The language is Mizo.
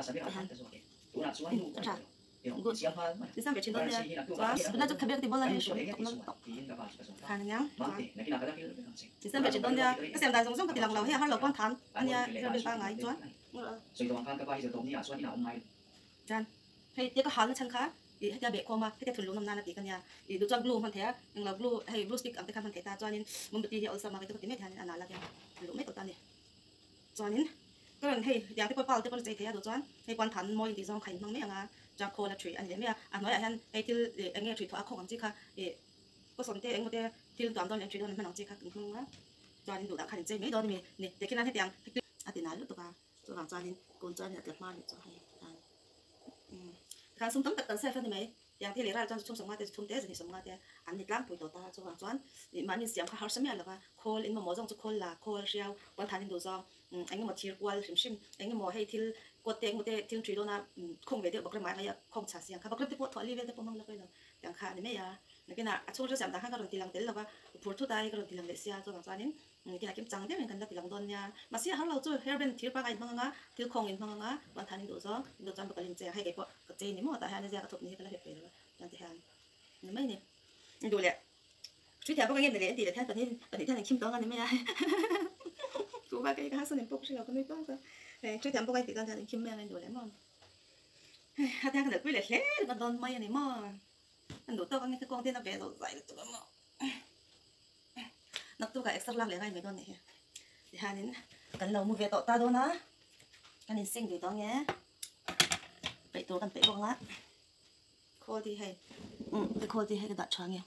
A tha good ti sam ve thin dawn nia chuan tunlai chu khabe ka ti bawl a hei hriat tawk nan tawk khan ania chuan ti sam ve thin dawn nia ka siam dan zawng zawng ka ti lang lo hei a har lo pawn than ania hriat pangai chuan chuan hei tia ka halna chhan kha ih hetia beh khawm a hetia thun luh nawm nana tih ka nia ih duh chuan glue hman thei a englo glue hei glue stick ang te khan hman thei ta chuanin mawmbati hi a awlsam a kei chu ka ti mai thei a nal a tia luh mai tawh ta a ni chuanin ka rawn hei tiang te pawh pal te pawn a chei thei a duh chuan hei puan than mawi intih zawng kha in hmang mai ang a chuan khawl a thui a ni leh mai a a hnuaiah hian hei thil ih eng nge thui thawh a khawng ang chi kha ih kawsawm te engemaw te thil tuam dawn leh thui dawn an hman ang chi kha kan hmang a chuanin duh dah khan in chei mai dawn a ni ni tikhian hetiang a ti nal lutuk a. Chuvang chuanin kun chuanin a tla hma leh chu hei tan umm tikhan sum tam tak kan save a ni mai tiang thil leh ral chuan chhum sawmnga te chhum te zahnih sawmnga te an ni tlangpui tawh ta chuvang chuan ih mahni siam kha harsa miah lova khawl in mamawh zawng chu khawl la khawl hriau puan than in duh zawng umm eng emaw thir kual hrim hrim eng emaw hei thil kawt te eng emaw te thil thui dawn a umm khawng ve deuh bawk rem ai a khawng chha siang kha bawk rem te pawh thuah li vel te pawh hmang lawk ilo tiang kha a ni mai a nakinah a chhung hriau siam dan khan ka rawn ti lang tel lova phur thut a hei ka rawn ti lang leh sia chuvang chuanin. Engtin a kim chang deuhin kan la ti lang dawn nia. Mahse a har lo chu hairband thir pangai in hmang anga, thil khawng in hmang anga, puan than in duh zawng, in duh chuan bawk a lim che a, hei kei pawh ka chei ni maw tah hian a ziak a thup ni hi ka la hlep ve lo a, chuan ti hian ni mai ni. In duh leh hrui thiam bawk a nge ni leh in tih leh thian pahnih pahnih thian in khim tawng a ni mai a, chu bak hei ka hasa nen pawh ka hre lo ka nui tawng chuan hei hrui thiam bawk a in tih chuan thian in khim mai ang in duh leh maw. Hei a thian ka nalh pui leh hle ringawt dawn mai a ni maw. An duh tawk ang e ka kawng te na ve lo zai lutuk a maw. Naktuk ah exer lak leh ngai mai dawn nih hi. Tihianin kan lo mu ve tawh ta dawn a, kan inseng ve tawh ang e. Peih tur kan peih bawk ang a. Khawl te hi hei, umm ka khawl te hi hei ka dah tha ang e.